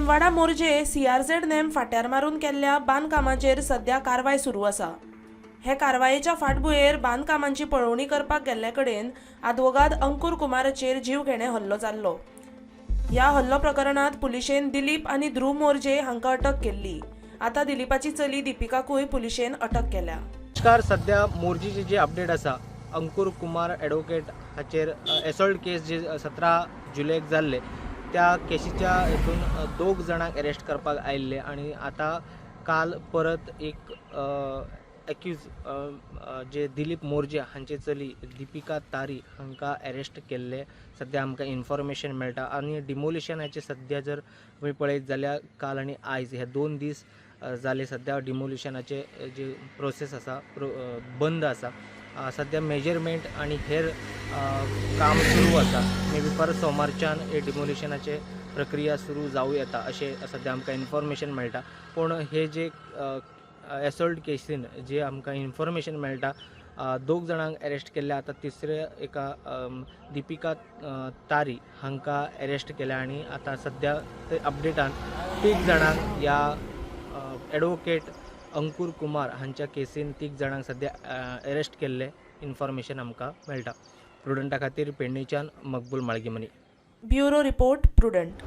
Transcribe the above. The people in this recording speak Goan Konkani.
शिनवाडा मोरजे सीआरझेड नेम फाट्यार मारून केल्ल्या बांदकामाचेर सध्या कारवाय सुरू आसा. हे कारवायेच्या फाटभुंयेर बांदकामांची पळोवणी करपाक गेल्ले कडेन आदवोगाद अंकूर कुमाराचेर जीवघेणे हल्लो जाल्लो. ह्या हल्लो प्रकरणात पुलिशेन दिलीप आनी ध्रुव मोरजे हांकां अटक केल्ली. आतां दिलीपाची चली दिपिकाकूय पुलिशेन अटक केल्या. नमस्कार. सध्या मोरजीची जी अपडेट आसा, अंकूर कुमार एडवोकेट हाचेर एसॉल्ट केस जी 17 जुलयक जाल्ले, त्या केशीच्या हितून दोग जाणांक अरेस्ट करपाक आयिल्ले आनी आतां काल परत एक एक्यूज जे दिलीप मोरजे हांचे चली दिपिका तारी हांकां अरेस्ट केल्ले सध्या आमकां इन्फॉर्मेशन मेळटा. आनी डिमोलिशनाचे सध्या जर तुमी पळयत जाल्यार काल आनी आयज हे 2 दीस जाले, सध्या डिमोलिशनाचे जे प्रोसेस आसा बंद आसा. सध्या मेजरमेंट आनी हेर काम सुरू आसा. मे बी परत सोमारच्यान हे डिमोलिशनाचे प्रक्रिया सुरू जावं येता अशें सध्या आमकां इन्फॉर्मेशन मेळटा. पूण हे जे एसॉल्ट केसीन जे आमकां इन्फॉर्मेशन मेळटा, दोग जाणांक अरेस्ट केल्ले, आतां तिसरे एका दिपिका तारी हांकां अरेस्ट केल्या आनी आतां सध्या ते अपडेटान तीग जाणांक ह्या एडवोकेट अंकूर कुमार हांच्या केसीन तीग जाणांक सध्या अरेस्ट केल्ले इन्फॉर्मेशन आमकां मेळटा. प्रुडंटा खातीर पेडणेच्यान मकबूल माळगीमनी. Bureau report, prudent.